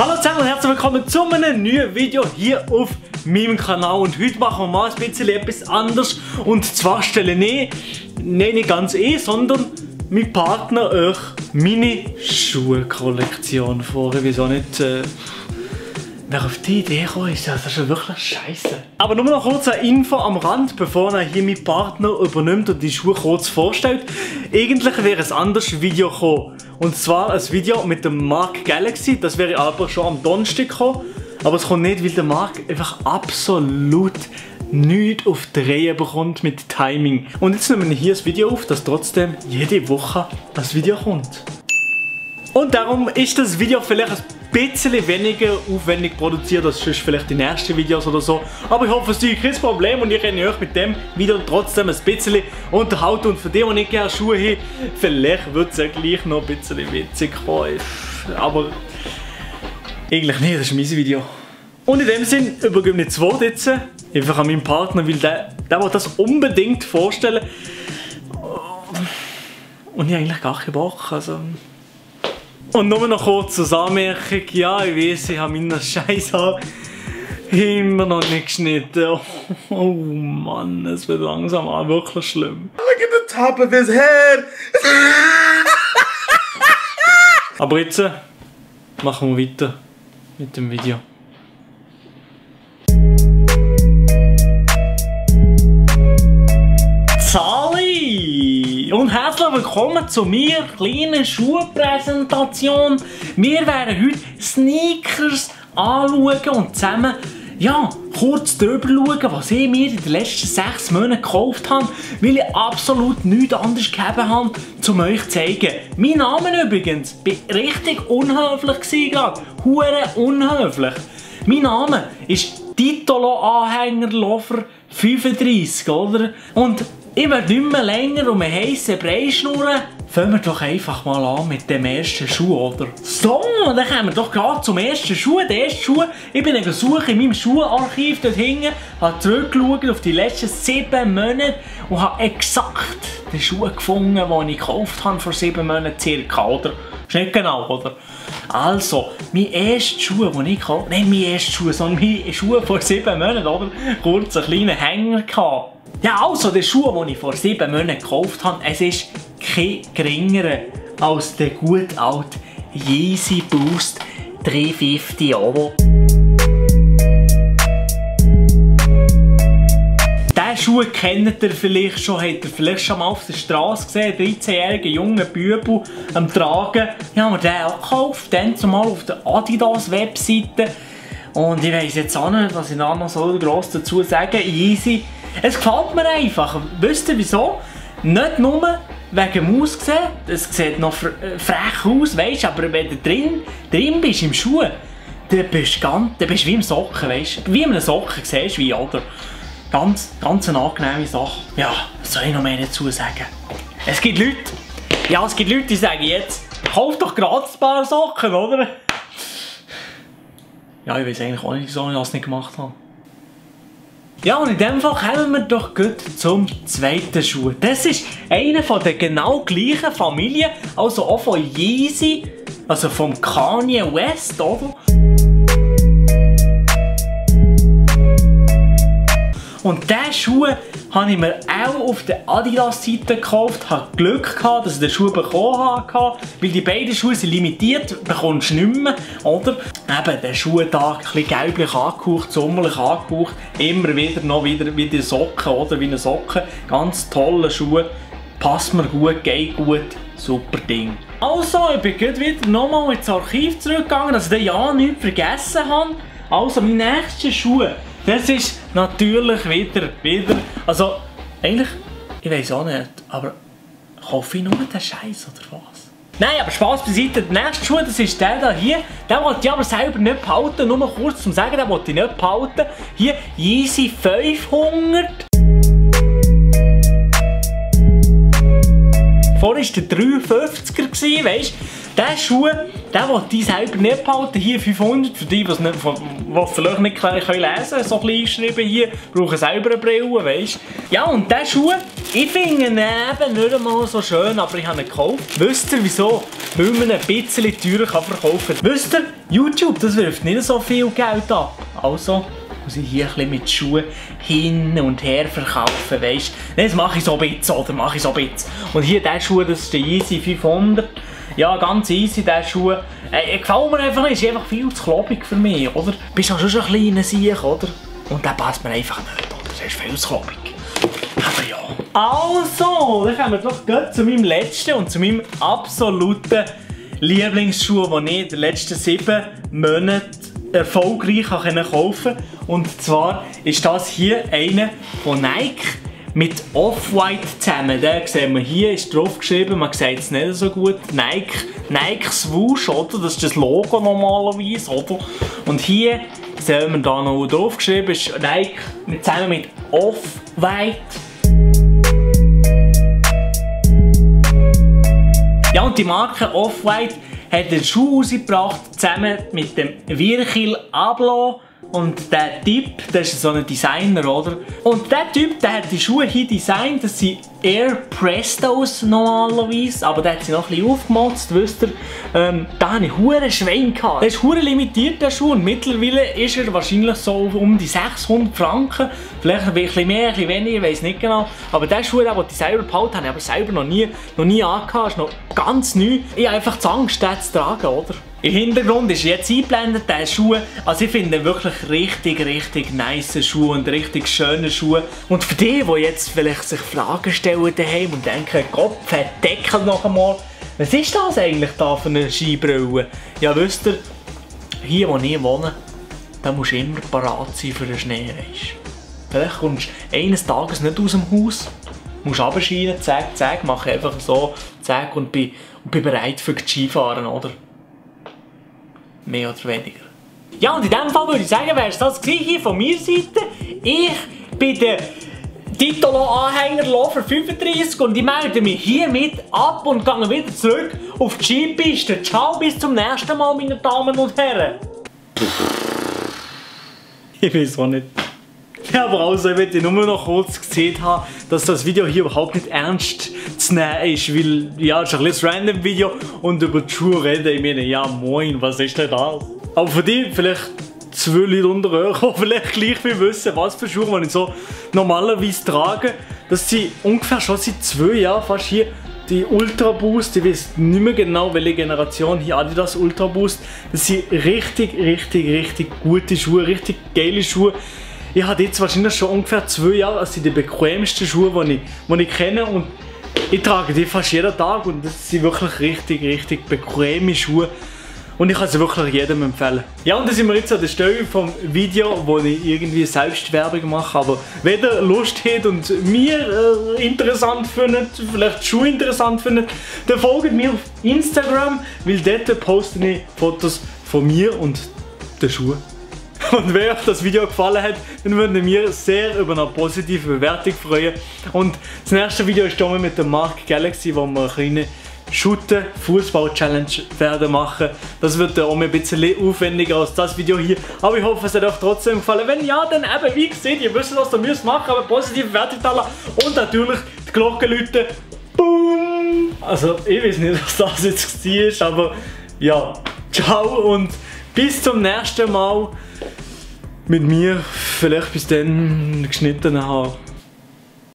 Hallo zusammen und herzlich willkommen zu einem neuen Video hier auf meinem Kanal. Und heute machen wir mal ein bisschen etwas anderes. Und zwar stelle ich, nicht ganz sondern mein Partner euch meine Schuhkollektion vor. Ich weiß auch nicht, wer auf die Idee gekommen ist. Das ist ja wirklich scheiße. Aber nur noch kurz eine Info am Rand, bevor er hier mein Partner übernimmt und die Schuhe kurz vorstellt. Eigentlich wäre ein anderes Video gekommen. Und zwar ein Video mit dem Mark Galaxy. Das wäre aber schon am Donnerstag gekommen. Aber es kommt nicht, weil der Mark einfach absolut nichts auf die Reihe bekommt mit Timing. Und jetzt nehmen wir hier ein Video auf, dass trotzdem jede Woche ein Video kommt. Und darum ist das Video vielleicht ein bisschen weniger aufwendig produziert als sonst vielleicht die nächsten Videos oder so. Aber ich hoffe, es ist kein Problem und ich kann euch mit dem Video trotzdem ein bisschen unterhalten. Und für die, die nicht gerne Schuhe haben, vielleicht wird es ja gleich noch ein bisschen witzig kommen. Aber eigentlich nicht, das ist mein Video. Und in dem Sinn übergebe ich das Wort jetzt einfach an meinen Partner, weil der will das unbedingt vorstellen. Und ich habe eigentlich gar keinen Bock. Also. Und nur noch kurz zur Anmerkung, ja, ich weiß, ich habe meinen Scheiß immer noch nicht geschnitten. Oh Mann, es wird langsam auch wirklich schlimm. Look at the top of his head! Aber jetzt machen wir weiter mit dem Video. Und herzlich willkommen zu meiner kleinen Schuhpräsentation. Wir werden heute Sneakers anschauen und zusammen kurz drüber schauen, was ich mir in den letzten 6 Monaten gekauft habe, weil ich absolut nichts anderes gegeben habe, um euch zu zeigen. Mein Name übrigens, ich war richtig unhöflich gerade, hure unhöflich. Mein Name ist Titolo-Anhänger-Lover 35, oder? Und ich werde nicht mehr länger um einen heissen Brei schnurren. Fangen wir doch einfach mal an mit dem ersten Schuh, oder? So, dann kommen wir doch gerade zum ersten Schuh. Der erste Schuh, ich bin gesucht in meinem Schuharchiv dort hinten, habe zurückgeschaut auf die letzten 7 Monate und habe exakt den Schuh gefunden, den ich gekauft habe vor 7 Monaten circa, oder? Ist nicht genau, oder? Also, mein erster Schuh, den ich gekauft habe, nicht mein erster Schuh, sondern mein Schuh vor 7 Monaten, oder? Kurz einen kleinen Hänger gehabt. Ja, also der Schuh, den ich vor 7 Monaten gekauft habe, es ist kein geringerer als der gut alte Yeezy Boost 350 Euro. Diesen Schuh kennt ihr vielleicht schon, habt ihr vielleicht schon mal auf der Straße gesehen, 13-jähriger junger Bübel am Tragen. Ich habe mir den auch gekauft, dann zumal auf der Adidas Webseite. Und ich weiss jetzt auch nicht, was ich noch so gross dazu sagen. Yeezy. Es gefällt mir einfach. Wisst ihr wieso? Nicht nur wegen dem Aussehen. Es sieht noch frech aus, weißt, aber wenn du drin bist im Schuh, dann bist du wie im Socken, weißt, wie in einem Socken, siehst du wie, oder? Ganz eine angenehme Sache. Ja, was soll ich noch mehr dazu sagen? Es gibt Leute, die sagen jetzt, kauf doch gratis ein paar Socken, oder? Ja, ich weiß eigentlich auch nicht, wieso ich das nicht gemacht habe. Ja, und in dem Fall kommen wir doch gut zum zweiten Schuh. Das ist einer von der genau gleichen Familie, also auch von Yeezy, also vom Kanye West, oder? Und diesen Schuh habe ich mir auch auf der Adidas-Seite gekauft. Ich hatte Glück gehabt, dass ich den Schuh bekommen habe, weil die beiden Schuhe sind limitiert, bekommst du nicht mehr, oder? Eben, der Schuh da, ein bisschen gelblich angehaucht, sommerlich angehaucht, immer wieder wie die Socken, oder? Wie eine Socke. Ganz tolle Schuhe, passt mir gut, geht gut, super Ding. Also, ich bin gerade wieder nochmal ins Archiv zurückgegangen, dass ich den ja nichts vergessen habe. Also, mein nächster Schuh. Das ist natürlich wieder, also eigentlich, ich weiß auch nicht, aber kaufe ich nur den Scheiß oder was? Nein, aber Spaß beiseite, der nächste Schuh, das ist der da hier, den wollte ich aber selber nicht behalten, nur mal kurz zum Sagen, den wollte ich nicht behalten. Hier, Yeezy 500. Vorher war der 350er, weißt du? diesen Schuh, den wollte ich selber nicht behalten. Hier 500, für die, die vielleicht nicht lesen können, so ein bisschen einschreiben hier, brauchen selber eine Brille, weißt du. Ja, und diesen Schuh, ich finde ihn eben nicht einmal so schön, aber ich habe ihn gekauft. Wisst ihr wieso? Weil man ihn ein bisschen teurer verkaufen kann. Wisst ihr, YouTube, das wirft nicht so viel Geld ab. Also muss ich hier ein bisschen mit Schuhen hin und her verkaufen, weißt du. Das mache ich so ein bisschen, oder mache ich so ein bisschen. Und hier der Schuh, das ist der Yeezy 500. Ja, ganz easy, der Schuh. Gefällt mir einfach nicht, ist einfach viel zu klobig für mich, oder? Bist ja schon ein kleiner Sieg, oder? Und der passt mir einfach nicht, oder? Das ist viel zu klobig. Aber ja. Also, dann kommen wir doch zu meinem letzten und zu meinem absoluten Lieblingsschuh, den ich in den letzten 7 Monaten erfolgreich kaufen konnte. Und zwar ist das hier einer von Nike mit Off-White zusammen. Den sehen wir hier, ist drauf geschrieben, man sieht es nicht so gut. Nike Swoosh, oder? Das ist das Logo normalerweise, oder? Und hier sehen wir da noch drauf geschrieben, ist Nike zusammen mit Off-White. Ja, und die Marke Off-White hat den Schuh rausgebracht, zusammen mit dem Virgil Abloh. Und der Typ, das ist so ein Designer, oder? Und der Typ, der hat die Schuhe hier designt, das sind Air Prestos normalerweise, aber der hat sie noch ein bisschen aufgemotzt, wisst ihr. Da hatte ich hure Schwein gehabt. Der ist hure limitiert, der Schuh, und mittlerweile ist er wahrscheinlich so um die 600 Franken. Vielleicht ein bisschen mehr, ein bisschen weniger, ich weiß nicht genau. Aber der Schuh, den ich selber behalten habe, ich aber selber noch nie angehabt, ist noch ganz neu. Ich habe einfach Angst, den zu tragen, oder? Im Hintergrund ist jetzt eingeblendet, der Schuh. Also ich finde wirklich richtig nice Schuhe und richtig schöne Schuhe. Und für die jetzt vielleicht sich Fragen stellen daheim und denken, Gott, verdeckel noch einmal. Was ist das eigentlich da für eine Skibrille? Ja, wisst ihr, hier wo ich wohne, da musst du immer parat sein für den Schnee, weißt. Vielleicht kommst du eines Tages nicht aus dem Haus, musst runterscheinen, zack, mache einfach so, zack, und bin bereit für das Skifahren, oder? Mehr oder weniger. Ja, und in dem Fall würde ich sagen, wäre es das hier von meiner Seite. Ich bin der Titolo-Anhänger Lover 35 und ich melde mich hiermit ab und gehe wieder zurück auf die Skipiste. Ciao, bis zum nächsten Mal, meine Damen und Herren. Ich weiß auch nicht. Ja, aber also, ich möchte nur noch kurz gesehen haben, dass das Video hier überhaupt nicht ernst zu nehmen ist, weil, ja, es ist ein bisschen ein random Video und über die Schuhe reden. Ich meine, ja moin, was ist denn das? Aber für die vielleicht 2 Leute unter euch, die vielleicht gleich viel wissen, was für Schuhe ich so normalerweise trage, dass sie ungefähr schon seit 2 Jahren fast hier die Ultra Boost, ich weiß nicht mehr genau, welche Generation hier Adidas Ultra Boost, das sind richtig gute Schuhe, richtig geile Schuhe. Ich habe jetzt wahrscheinlich schon ungefähr 2 Jahre, also die bequemsten Schuhe, die ich kenne, und ich trage die fast jeden Tag und das sind wirklich richtig bequeme Schuhe und ich kann sie wirklich jedem empfehlen. Ja, und da sind wir jetzt an der Stelle vom Video, wo ich irgendwie Selbstwerbung mache, aber wenn ihr Lust habt und mir interessant findet, vielleicht Schuhe interessant findet, dann folgt mir auf Instagram, weil dort poste ich Fotos von mir und den Schuhen. Und wenn euch das Video gefallen hat, dann würden wir mir sehr über eine positive Bewertung freuen. Und das nächste Video ist dann mit der Mark Galaxy, wo wir eine kleine Fußball-Challenge werden machen. Das wird dann auch ein bisschen aufwendiger als das Video hier. Aber ich hoffe, es hat euch trotzdem gefallen. Wenn ja, dann eben, wie gesagt, ihr wisst, was ihr müsst machen, aber positive Bewertung da lassen. Und natürlich die Glocke läuten. Boom! Also, ich weiß nicht, was das jetzt war, aber ja, ciao und bis zum nächsten Mal. Mit mir vielleicht bis dann geschnitten habe.